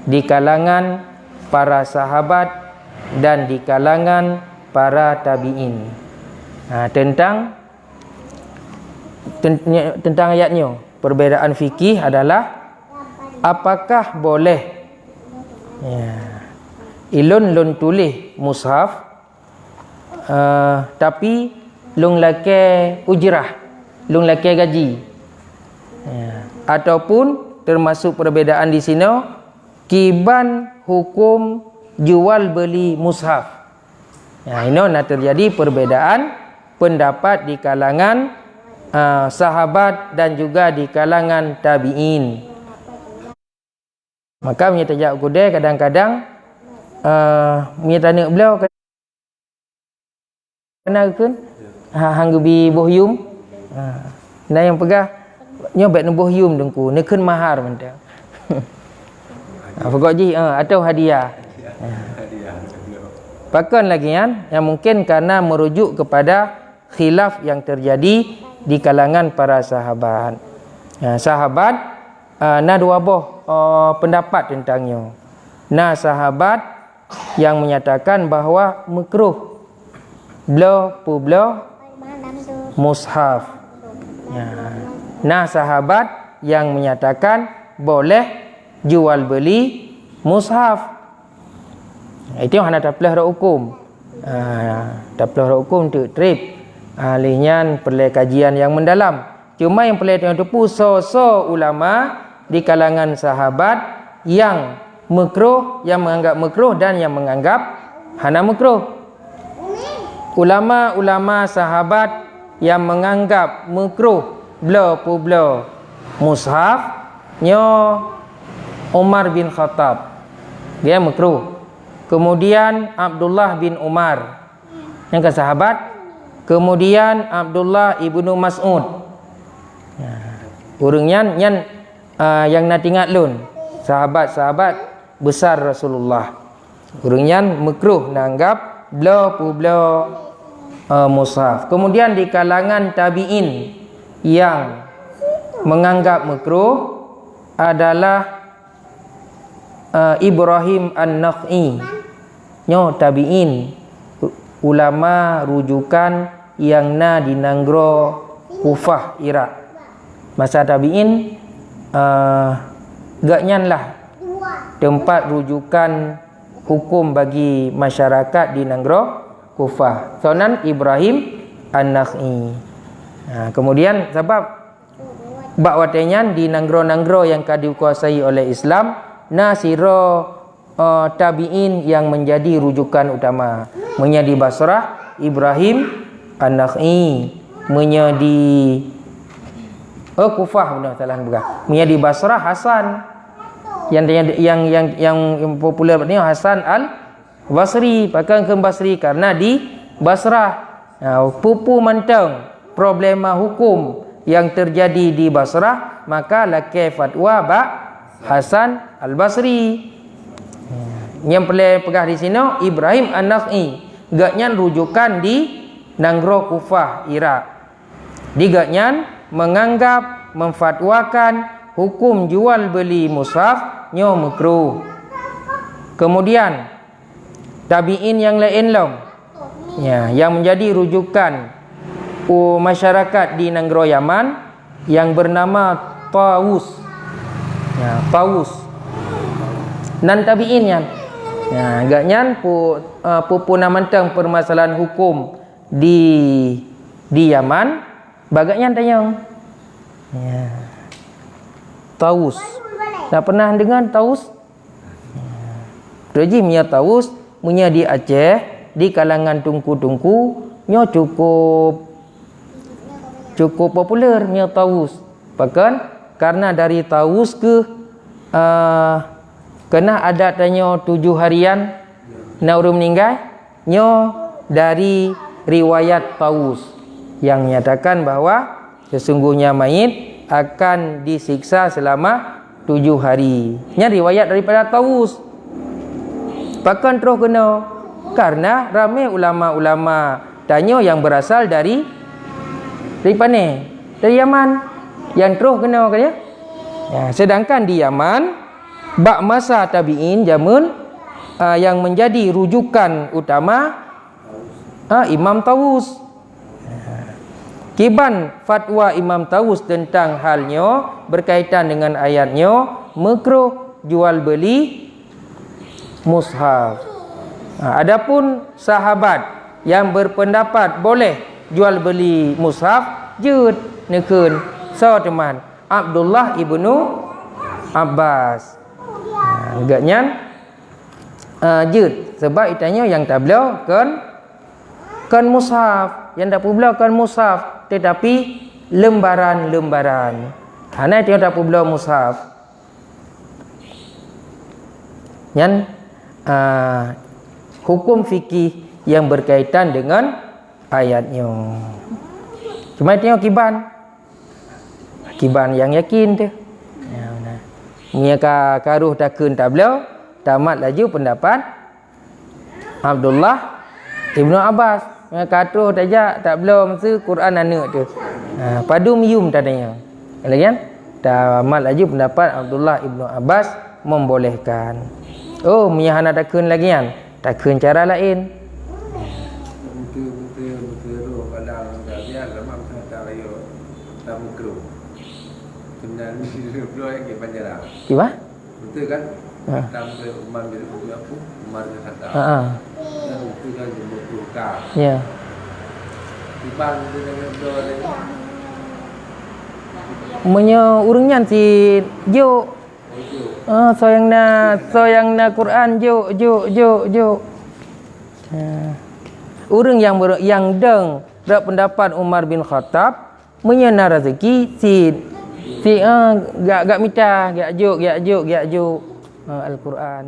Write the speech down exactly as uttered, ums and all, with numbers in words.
di kalangan para sahabat dan di kalangan para tabi'in. Ha, tentang, ten-, tentang ayat nyoe, perbedaan fikih adalah apakah boleh, ya, ilôn lôn tuléh mushaf, eh, tapi lôn lakée ujrah, lôn lakée gaji. Ya. Ataupun termasuk perbedaan di sinoe, kiban hukum jual beli mushaf. Ya, inoe na terjadi perbedaan pendapat di kalangan, eh, sahabat dan juga di kalangan tabi'in. Maka meunyoe tajak u keudè, kadang-kadang, eh, meunyoe taneuk bloe, kana geukheun, ha, han geubi boh yum. Ha. Na nyang peugah, "Nyoe bèk neuboh yum, Teungku, neukheun mahar mantong." Ha, pokok jih, ha, atau hadiah. Ha. Pakon lagèe nyan, nyang mungkin karena merujuk kepada khilaf yang terjadi di kalangan para sahabat. Ha, sahabat, ha, na dua boh, ha, pendapat tentang nyoe. Na sahabat yang menyatakan bahwa makruh bloe peubloe mushaf. Ya. Na sahabat yang menyatakan boleh jual beli mushaf. Itu hana tapeuleueh rot hukum. Ah, tapeuleueh rot hukum teuk treb. Ah, lé nyan peureulèe kajian nyang mendalam. Cuma nyang peureulèe tanyoe teupeu, soe-soe ulama di kalangan sahabat yang makruh, yang menganggap makruh dan yang menganggap hana makruh. Ulama-ulama sahabat yang menganggap makruh bloe peubloe mushaf, nyoe Umar bin Khattab. Dia makruh. Kemudian Abdullah bin Umar. Nyang ka sahabat. Kemudian Abdullah ibnu Mas'ud. Nah, ureueng nyan, nyan, ah, nyang na teuingat lôn, sahabat-sahabat besar Rasulullah. Ureueng nyan makruh neuanggap bloe peubloe, ah, mushaf. Kemudian di kalangan tabi'in yang menganggap makruh adalah eh, Ibrahim An-Nakhai. Nyoe tabi'in, u-, ulama rujukan nyang na di nanggroe Kufah, Irak. Masa tabi'in, eh, gobnyan lah teumpat rujukan hukum bagi masyarakat di nanggroe Kufah. Soe nan? Ibrahim An-Nakhai. Ha, kemudian sabab bak watèe nyan di nanggroe-nanggroe nyang ka dikuasai oleh Islam, na sidroe, eh, tabi'in nyang menjadi rujukan utama. Meunyoe di Basrah, Ibrahim An-Nakhai. Meunyoe di, oh, Kufah, beuna salah peugah. Meunyoe di Basrah, Hasan. Nyang, nyang, nyang, nyang, nyang populer bak nyoe Hasan Al- Basri, pakon kheun Basri? Karena di Basrah, ha, peue-peue mantong problema hukum yang terjadi di Basrah, maka lakèe fatwa bak Hasan Al-Basri. Nyang peureulèe peugah di sinoe, Ibrahim An-Nakhai, gobnyan rujukan di nanggroe Kufah, Irak. Di gobnyan menganggap, memfatwakan hukum jual beli mushaf nyoe makruh. Kemudian, tabi'in nyang laén lom, ya, yang menjadi rujukan u masyarakat di nanggroe Yaman yang bernama Tawus. Ya, Tawus. Nan tabi'in nyan. Ya, gobnyan pu-, eh, peue-peue na mantong permasalahan hukum di, di Yaman, bak gobnyan tanyong. Ya. Tawus. Dah pernah dengar Tawus? Teujih meunyoe Tawus, meunyoe di Aceh, di kalangan teungku-teungku, nyoe cukup, cukup populer meunyoe Tawus. Pakon? Karena dari Tawus keuh, eh, keunong adat tanyoe tujoh harian na ureueng meuninggai. Nyoe dari riwayat Tawus yang menyatakan bahwa sesungguhnya mayit akan disiksa selama tujuh hari. Nyan riwayat daripada Tawus. Pakon troh keunoe? Karena ramé ulama-ulama tanyoe yang berasal dari, dari pané? Dari Yaman. Yang troh keunoe, kan, ya? Ya, sedangkan di Yaman, Bak masa tabi'in jameun, ah, yang menjadi rujukan utama, ah, Imam Tawus. Kiban fatwa Imam Tawus tentang hal nyoe berkaitan dengan ayat nyoe, makruh jual beli mushaf. Ha, adapun sahabat yang berpendapat boleh jual beli mushaf, jeuet neukheun soe teuma? Abdullah ibnu Abbas. Ha, geuh nyan, ha, jeuet, sebab geutanyoe nyang tabloe kon, kon mushaf, nyang tapeubloe kon mushaf, tetapi lembaran-lembaran. Hana geutanyoe tapeubloe mushaf. Nyan, ah, hukum fikih yang berkaitan dengan ayat nyoe. Cuma geutanyoe kiban. Kiban nyang yakin teuh. Ya, beuna. Meunyoe ka, ka roh takheun tabloe, tamat laju pendapat Abdullah ibnu Abbas. Meunyoe ka troh tajak, tabloe meuseu Quran aneuk teuh. Ha, padum yum tanya. Lagi kan? Tamat laju pendapat Abdullah ibnu Abbas membolehkan. Oh, meunyoe hana takheun lagi kan? Takheun cara laén. Beutôi, beutôi, beutôi roh kadang dah biasa mak masa tak rayu. Tak mukru. Kena ni dua lagi panjara. Kiban? Betul kan? Ha. Tambah Umar bin Abu Umar bin Khattab. Ha, ha. Dan betul kan jumlah puluh ka. Ya. Kiban tu dengan dua ni. Meunyoe ureueng nyan si jok. Oh, jok. Ah, soe nyang na, soe nyang na Quran, jok, jok, jok, jok. Ah. Ureueng nyang ber-, nyang dong rot pendapat Umar bin Khattab, meunyoe na raseuki, sit. Sit, ah, gak, gak mita, gak jok, gak jok, gak jok. Ah, Al-Quran.